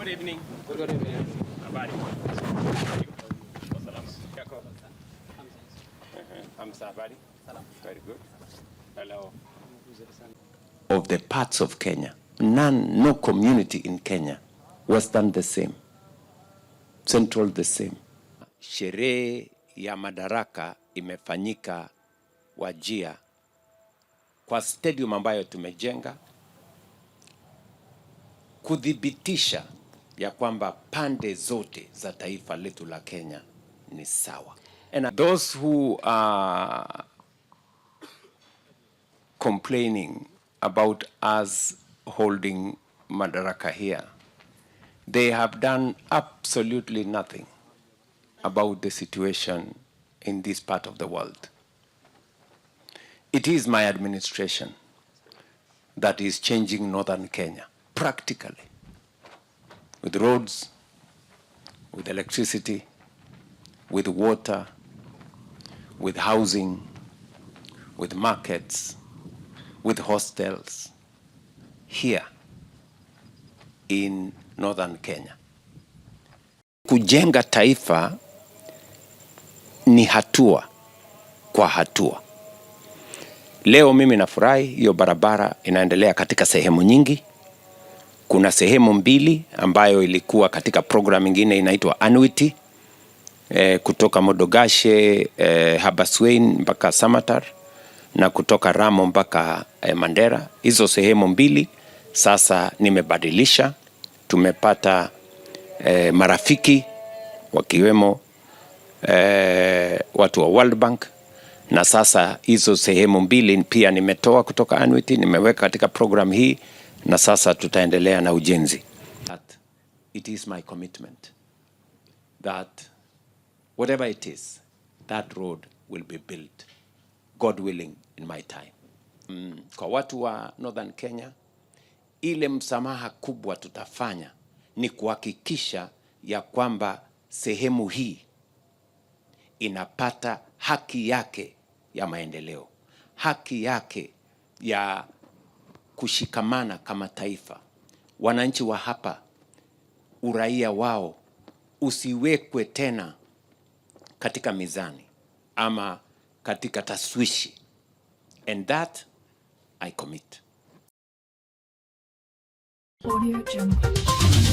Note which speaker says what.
Speaker 1: Good evening.
Speaker 2: Good evening.
Speaker 1: Habari. Salama. Yako? Hamza, habari? Very good. Hello. Of the parts of Kenya, none, no community in Kenya, Western the same, Central the same. Sherehe ya Madaraka imefanyika Wajir kwa stadium ambayo tumejenga kuthibitisha ya kwamba pande zote za taifa letu la Kenya ni sawa. And those who are complaining about us holding Madaraka here, they have done absolutely nothing about the situation in this part of the world. It is my administration that is changing northern Kenya practically, with roads, with electricity, with water, with housing, with markets, with hostels here in northern Kenya. Kujenga taifa ni hatua kwa hatua. Leo mimi nafurahi hiyo barabara inaendelea katika sehemu nyingi. Kuna sehemu mbili ambayo ilikuwa katika program ingine inaitwa Annuity, kutoka Modogashe, Habaswein mpaka Samatar na kutoka Ramo mpaka Mandera. Hizo sehemu mbili sasa nimebadilisha, tumepata marafiki wakiwemo watu wa World Bank, na sasa hizo sehemu mbili pia nimetoa kutoka Annuity, nimeweka katika program hii na sasa tutaendelea na ujenzi. That it is my commitment that whatever it is, that road will be built, God willing, in my time. Kwa watu wa Northern Kenya, ile msamaha kubwa tutafanya ni kuhakikisha ya kwamba sehemu hii inapata haki yake ya maendeleo, haki yake ya kushikamana kama taifa. Wananchi wa hapa, uraia wao usiwekwe tena katika mizani ama katika tashwishi, and that I commit.
Speaker 3: Audio Jungle.